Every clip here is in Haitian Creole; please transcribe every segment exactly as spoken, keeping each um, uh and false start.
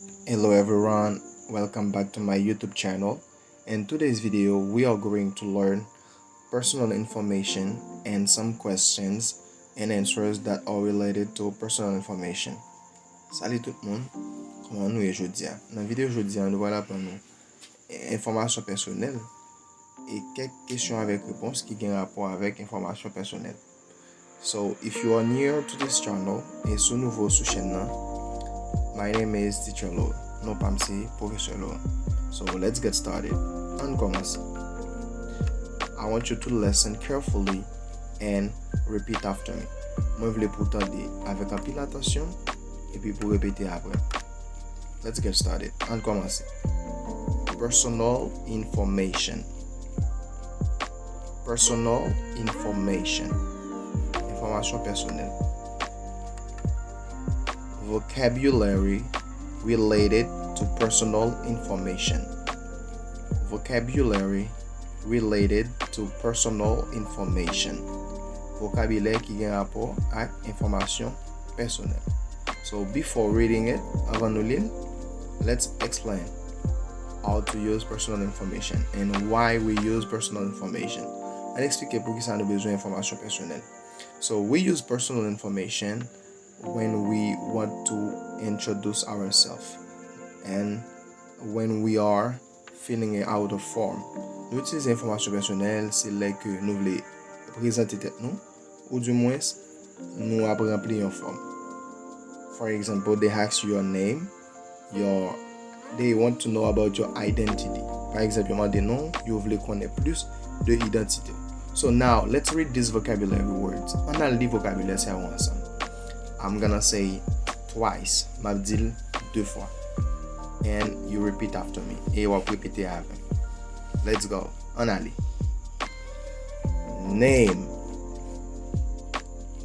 Hello everyone, welcome back to my YouTube channel. In today's video, we are going to learn personal information and some questions and answers that are related to personal information. Salut tout moun, kòman nou ye jodi a? Nan videyo jodi a, nou pral aprann nou enfòmasyon pèsonèl e kèk kesyon avèk repons ki gen rapò avèk enfòmasyon pèsonèl. So, if you are new to this channel, e si w nouvo sou chèn nan, my name is Teacher Laurent. Non pa m se Pwofesè Laurent. So, let's get started. Ann kòmanse. I want you to listen carefully and repeat after me. Mwen vle pou w tande avèk anpil atansyon epi pou w repete apre m. Let's get started. Ann kòmanse. Personal information. Personal information. Enfòmasyon pèsonèl. Vocabulary related to personal information. Vocabulary related to personal information. Vokabilè ki gen rapò ak enfòmasyon pèsonèl. So, before reading it, anvan nou li l, let's explain how to use personal information and why we use personal information. Ann eksplike poukisa nou bezwen enfòmasyon pèsonèl. So, we use personal information when we want to introduce ourselves and when we are feeling out of form. Nou itilize enfòmasyon pèsonèl se lè ke nou vle prezante tèt nou, oudimwens nou ap ranpli yon fòm. For example, they ask you your name, your they want to know about your identity. Pa egzanp, yo mande non w, yo vle konnen plis de idantite w. So now, let's read these vocabulary words. Ann al li vokabilè sa yo ansanm. I'm gonna say twice. M ap di l de fwa. And you repeat after me. E w ap repete avè m. Let's go. Ann ale. Name.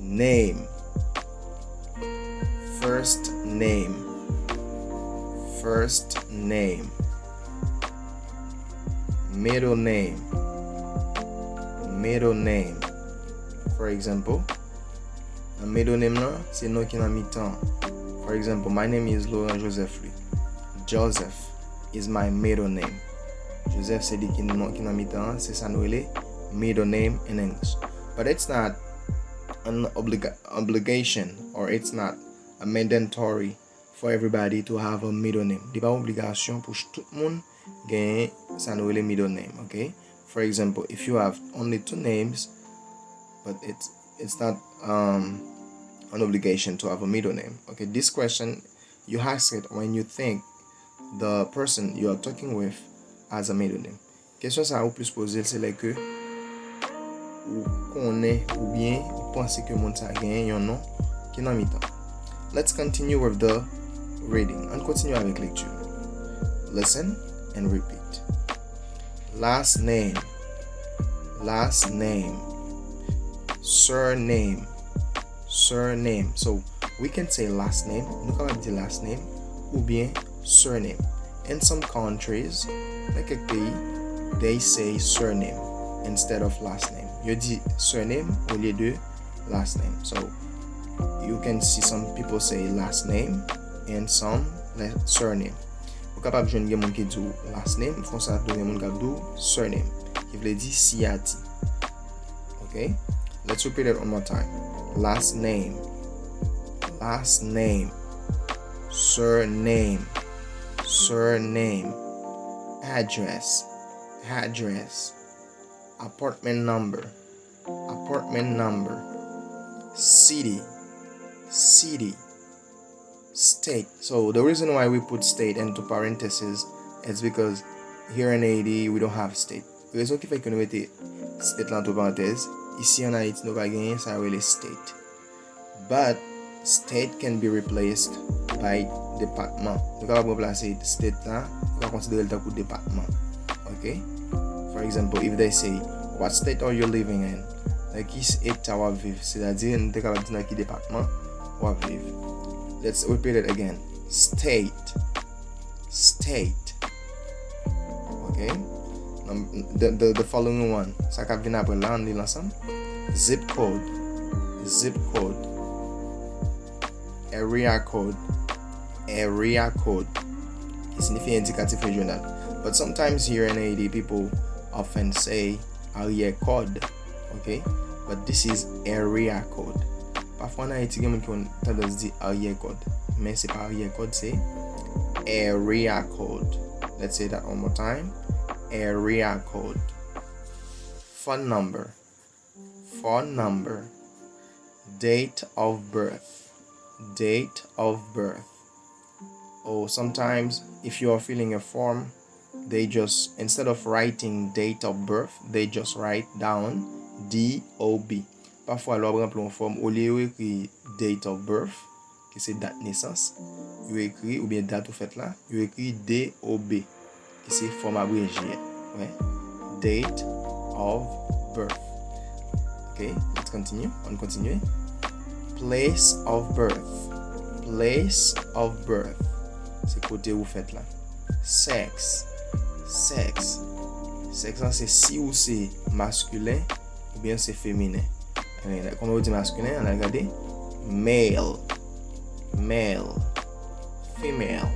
Name. First name. First name. Middle name. Middle name. For example, nan middle name lan, se non ki nan mitan. For example, my name is Laurent Joseph Louis. Joseph is my middle name. Joseph se li ki non ki nan mitan an, se sa nou rele middle name in English. But it's not an obliga- obligation or it's not a mandatory for everybody to have a middle name. Li pa yon obligasyon pou ch- tout moun genyen sa nou rele middle name, okay? For example, if you have only two names, but it's it's not um, an obligation to have a middle name. Okay, this question you ask it when you think the person you are talking with has a middle name. Kesyon sa a ou plis poze l se lè ke ou konnen oubyen ou panse ke moun sa genyen yon non ki nan mitan. Let's continue with the reading. Ann kontinye avèk lekti. Listen and repeat. Last name. Last name. Surname. Surname. So, we can say last name. Nou kapab di last name oubyen surname. In some countries, nan kèk peyi, they say surname instead of last name. Yo di surname olye de last name. So, you can see some people say last name and some like surname. Ou kapab jwenn gen moun ki di w last name, konsa tou gen moun k ap di w surname, ki vle di siyati. Okay? Let's repeat it one more time. Last name. Last name. Surname. Surname. Address. Address. Apartment number. Apartment number. City. City. State. So the reason why we put state into parentheses is because here in Haiti we don't have state. Rezon ki fè ke nou mete state lan tou parantèz, isi an Ayiti nou pa genyen sa yo rele state. But state can be replaced by department. Nou kapab ranplase state la, nou ka konsidere l tankou depatman. Okay? For example, if they say, "What state are you living in?" Nan ki eta w ap viv? Sètadi, nou te kapab di nan ki depatman w ap viv. Let's repeat it again. State. State. Okay? Num- the, the, the following one. Sa k ap vin apre la, ann li l ansanm. Zip code. Zip code. Area code. Area code. ki siyifi endikatif rejyonal. But sometimes here in Haiti, people often say aryè kòd, okay? But this is area code. Pafwa an Ayiti, gen moun ki konn tandans di aryè kòd, men se pa aryè kòd, se area code. Let's say that one more time. Area code. Phone number. Phone number. Date of birth. Date of birth. Or sometimes, if you are filling a form, they just, instead of writing date of birth, they just write down D O B. Pafwa, lè w ap ranpli yon fòm, olye yo ekri date of birth, ki se dat nesans, yo ekri, oubyen dat ou fèt la, yo ekri D O B, ki se fòm abreje a. Wè? Date of birth. Ok, let's continue. Ann kontinye. Place of birth. Place of birth. Se kote ou fèt la. Sex. Sex. Sèks lan se si ou se maskilen oubyen se feminen. Ann, kòman yo di maskilen? Ann al gade. Male. Male. Female.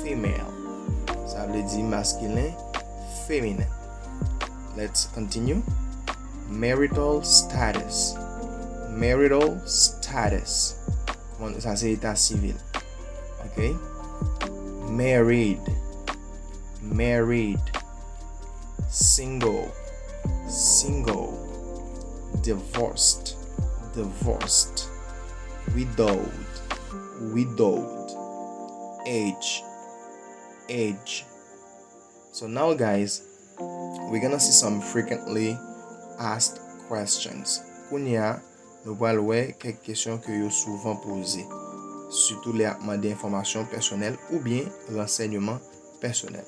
Female. Sa vle di maskilen, feminen. Let's continue. Marital status. Marital status. Kòman, sa se eta sivil. Ok? Married. Married. Single. Single. Divorced. Divorced. Widowed. Widowed. Age. Age. So now, guys, we're gonna see some frequently asked questions. Kounye a, nou pral wè kèk kesyon ke yo souvan poze, sitou lè y ap mande enfòmasyon pèsonèl oubyen ransèyman pèsonèl.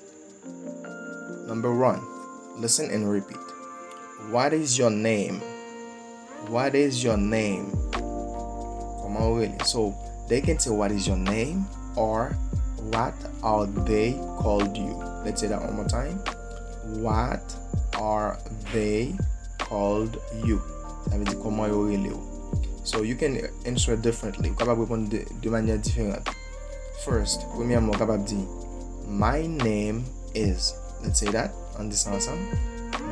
Number one, listen and repeat. What is your name? What is your name? Kòman ou rele? So, they can say, "What is your name?" or "What are they called you?" Let's say that one more time. "What are they called you?" Sa vle di kòman yo rele w. So, you can answer differently. Ou kapab reponn de, de manyè diferan. First, premyèman, ou kapab di, "My name is." Let's say that. Ann di sa ansanm.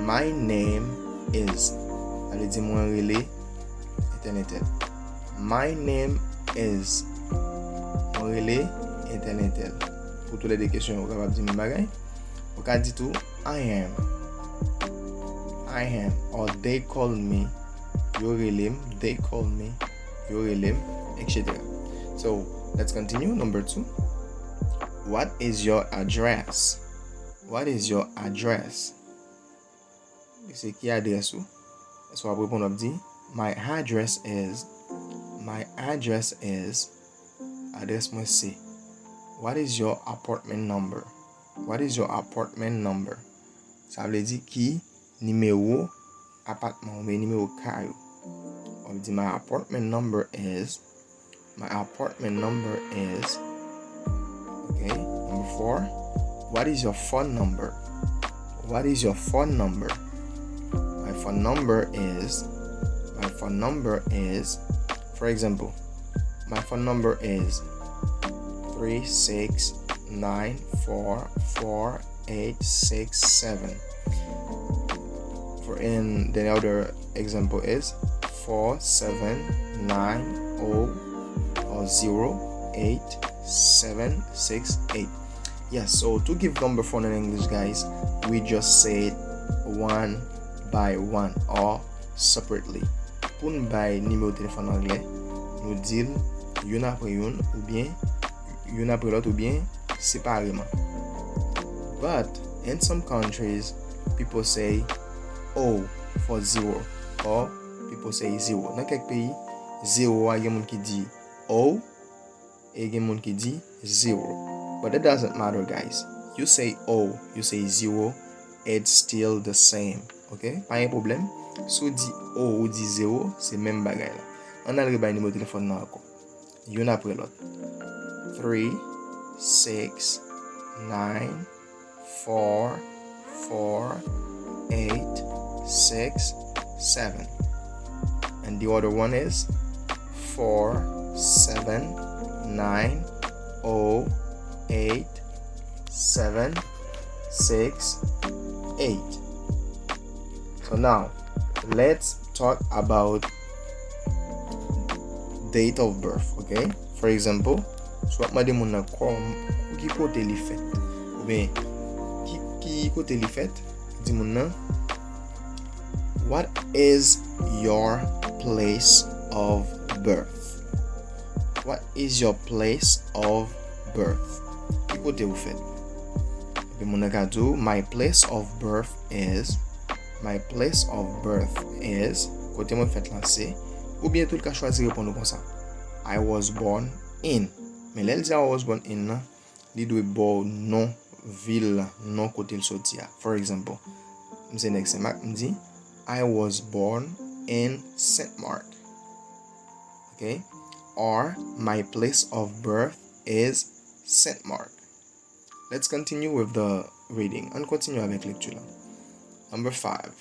"My name is." Sa vle di mwen rele entèl entèl. "My name is." Mwen rele entèl entèl. Pou toulède kesyon yo, ou kapab di menm bagay. Ou ka di tou, "I am." "I am." Or they call me. Yo rele m. They call me. Yo rele m, et cetera. So, let's continue. Number two. What is your address? What is your address? Se ki adrès ou? So, w ap reponn, w ap di, "My address is." My address is. Adrès mwen se. What is your apartment number? What is your apartment number? Sa vle di ki nimewo apatman ou, oubyen nimewo kay ou. W ap di, "My apartment number is." My apartment number is. Okay. Number four. What is your phone number? What is your phone number? My phone number is. My phone number is. For example, my phone number is three six nine four four eight six seven. For, and the other example is four seven nine oh zero eight seven six eight. Yes, so to give number phone in English, guys, we just say it one by one or separately. Pou n bay nimewo telefòn anglè, nou di l youn apre youn, oubyen youn apre lòt, oubyen separeman. But in some countries, people say O for zero, or people say zero. Nan kèk peyi, zewo a gen moun ki di O, e gen moun ki di zero. But it doesn't matter, guys. You say O, you say zero, it's still the same. Ok? Pa gen pwoblèm. Si w di O, ou di zero, se menm bagay la. Ann al rebay nimewo telefòn nan ankò. Youn apre lòt. Three six nine four four eight six seven. And the other one is four seven nine oh eight seven, six, eight. So now, let's talk about date of birth, okay? For example, si w ap mande moun nan kòm, ki kote li fèt, oubyen ki, ki kote li fèt, di moun nan, "What is your place of birth?" What is your place of birth? Ki kote ou fèt? Epi moun nan ka di w, "My place of birth is," my place of birth is, kote mwen fèt la se, oubyen tou l ka chwazi reponn ou konsa, "I was born in." Men lè l di "I was born in" nan, li dwe ba w non vil la, non kote l soti a. For example, m se nèg Senmak, m di, "I was born in Saint Marc." Okay? Or, "My place of birth is Saint Marc." Let's continue with the reading. Ann kontinye avèk lekti la. Number five.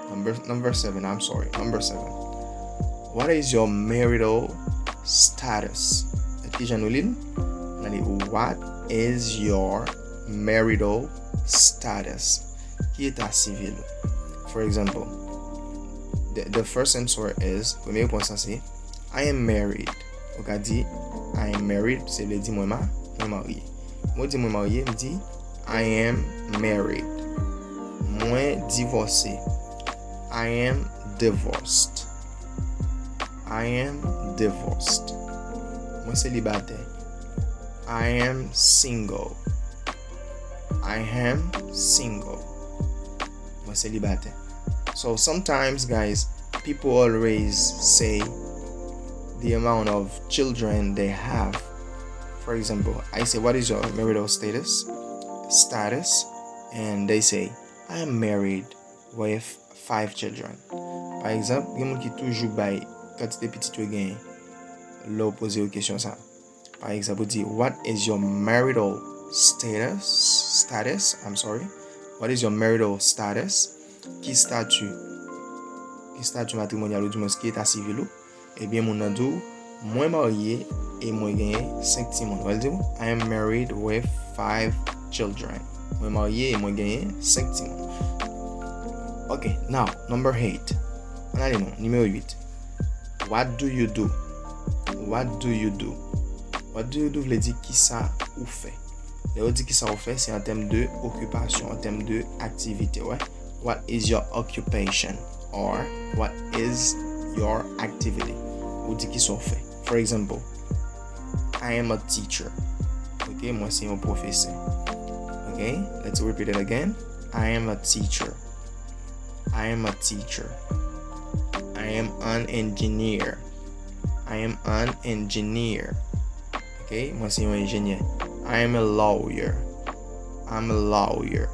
Number, number seven, I'm sorry. Number seven. "What is your marital status?" Kijan nou li l? N a li, "What is your marital status?" Ki eta sivil ou? For example, the, the first answer is, premye repons la se, "I am married." Ou ka di, "I am married," se vle di mwen ma-, mwen marye. Mwen di mwen marye, m di, "I am married." Mwen divòse. "I am divorced." "I am divorced." Mwen selibatè. "I am single." "I am single." Mwen selibatè. So sometimes, guys, people always say the amount of children they have. For example, I say, "What is your marital status?" Status, and they say, "I am married with five children." Pa egzanp, gen moun ki toujou bay kantite pitit yo genyen lè w poze yo kesyon sa. Pa egzanp, ou di, "What is your marital status?" Status, I'm sorry. "What is your marital status?" Ki stati, ki stati matrimonyal ou, dimwens ki eta sivil ou? Ebyen, moun nan di w, "Mwen marye e mwen genyen senk timoun." Wè l di w, "I am married with five children." Mwen marye e mwen genyen senk timoun. Ok, now, number eight. Ann ale non, nimewo uit. "What do you do?" What do you do? What do you do vle di kisa ou fè. Lè yo di kisa ou fè, se an tèm de okipasyon, an tèm de aktivite, wè. "What is your occupation?" Or, "What is your activity?" Ou di kisa ou fè. For example, "I am a teacher." Ok, mwen se yon pwofesè. Ok, let's repeat it again. "I am a teacher." "I am a teacher." "I am an engineer." "I am an engineer." Ok, mwen se yon enjenyè. "I am a lawyer." "I'm a lawyer."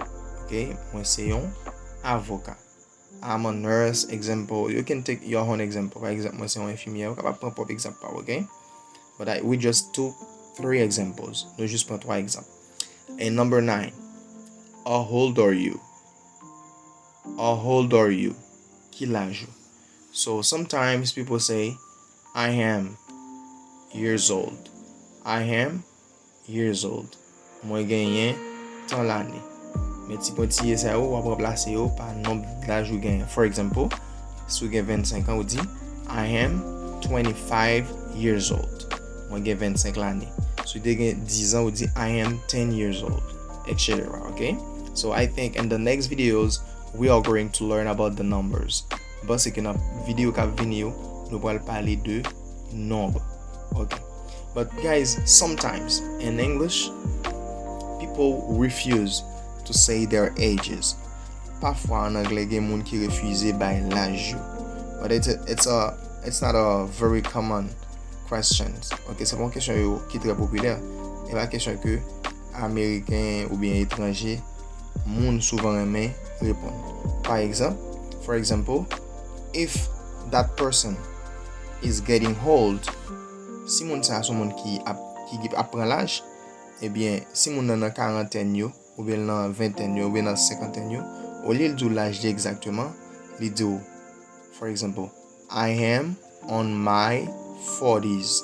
Ok, mwen se yon avoka. "I'm a nurse," example. You can take your own example. Pa egzanp, mwen se yon enfimyè. Ou kapab pran pwòp egzanp pa w, ok? But I, we just took three examples. Nou jis pran twa egzanp. And number nine, "How old are you?" "How old are you?" Ki laj ou? So sometimes people say, "I am years old." "I am years old." Mwen genyen tan lane. Men ti pwentiye sa yo, w ap ranplase yo pa nonb laj ou genyen. For example, si w gen vennsenk an, ou di, "I am twenty-five years old." Mwen gen vennsenk lane. Si w te gen diz an, ou di, "I am ten years old," et cetera. Ok? So I think in the next videos, we are going to learn about the numbers. M panse ke nan videyo k ap vini yo, nou pral pale de nonb. Ok. But guys, sometimes in English, people refuse to say their ages. Pafwa, an anglè, gen moun ki refize bay laj yo. But it's a, it's a, it's not a very common questions. Ok, se pa yon kesyon yo ki trè popilè. E pa kesyon ke Ameriken oubyen etranje, moun souvan renmen reponn. Pa egzanp, for example, if that person is getting old, si moun sa a se yon moun ki ap, ki ap pran laj, ebyen, si moun nan nan karantèn yo, oubyen l nan ventèn yo, oubyen nan senkantèn yo, olye l di w laj li egzakteman, li di w, for example, "I am on my forties."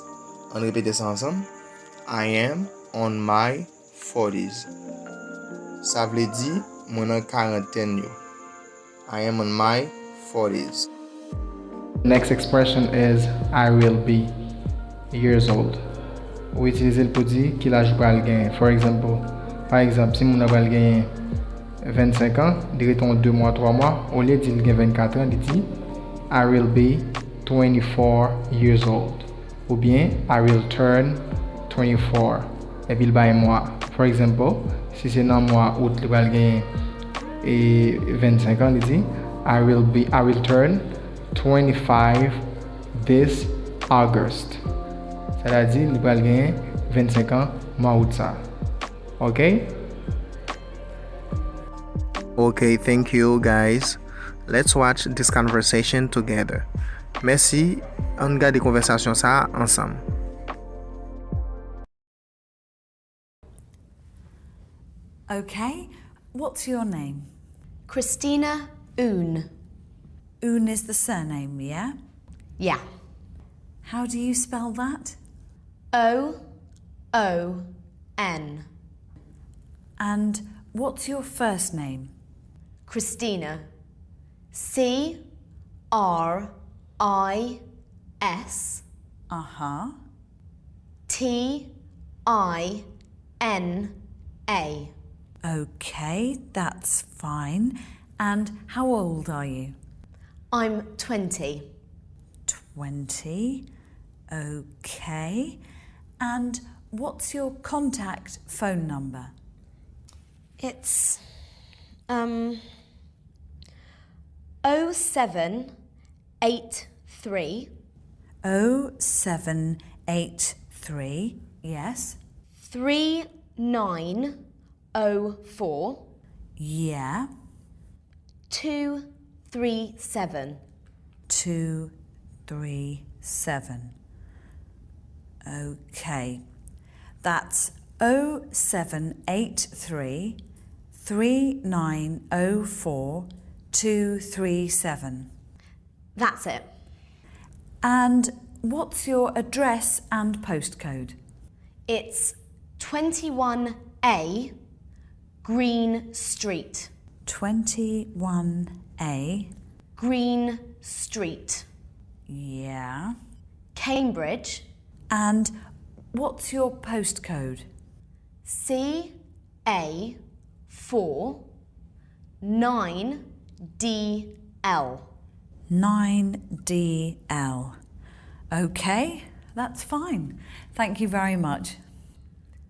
Ann repete sa ansanm. "I am on my forties. Sa vle di, mwen nan karantèn yo. I am on my forties. Next expression is I will be years old. Ou itilize l pou di ki laj ou pral genyen. For example, pa egzanp, si moun nan pral genyen vennsenk an, li rete yon de mwa, twa mwa, olye di l gen vennkat an, li di, I will be twenty-four years old. Oubyen, I will turn twenty-four. Epi l bay mwa. For example, si se nan mwa out li pral genyen e vennsenk an, li di, I will be, I will turn twenty-five this August. Sètadi, li pral genyen vennsenk an mwa out sa. Ok? Ok, thank you, guys. Let's watch this conversation together. Mèsi, ann gade konvèsasyon sa a ansanm. Okay, what's your name? Christina Oon. Oon is the surname, yeah? Yeah. How do you spell that? O O N. And what's your first name? Christina. C R I S. Uh huh. T I N A. Okay, that's fine. And how old are you? I'm twenty. Twenty. Okay. And what's your contact phone number? It's um oh seven eight three Oh seven eight three, yes. three nine oh four Yeah. two three seven. Two three seven. Okay. That's oh seven eight three three nine oh four two three seven. That's it. And what's your address and postcode? It's twenty-one A Green Street. Twenty-one A. Green Street. Yeah. Cambridge. And what's your postcode? C A four nine D L. Nine D L. Okay, that's fine. Thank you very much.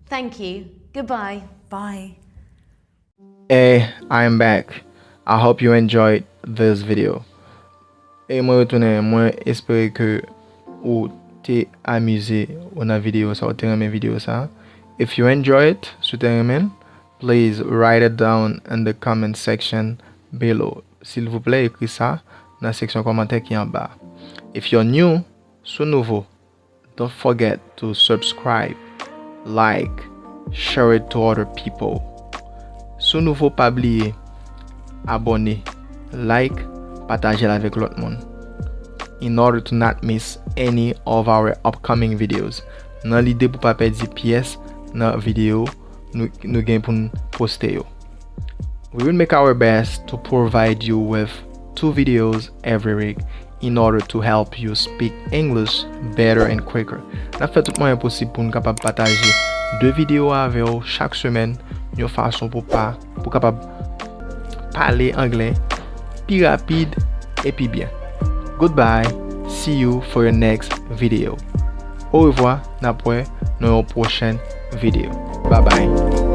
Thank you. Goodbye. Bye. Hey, I am back. I hope you enjoyed this video. E mwen retounen, mwen espere ke ou te amize ou nan videyo sa, ou te renmen videyo sa. If you enjoy it, si w te renmen l, please write it down in the comment section below. Silvouplè, ekri sa nan seksyon kòmantè ki anba. If you're new, si w nouvo, don't forget to subscribe, like, share it to other people. Si w nouvo, pa bliye abòne, like, pataje l avèk lòt moun. In order to not miss any of our upcoming videos. Nan lide pou pa pèdi pyès nan videyo nou, nou gen pou n poste yo. We will make our best to provide you with two videos every week in order to help you speak English better and quicker. N ap fè tout mwayen posib pou n kapab pataje de videyo avè w chak semèn, yon fason pou pa, pou kapab pale anglè pi rapid e pi byen. Goodbye, see you for your next video. Orevwa, n ap wè nan yon pwochèn videyo. Bye bye.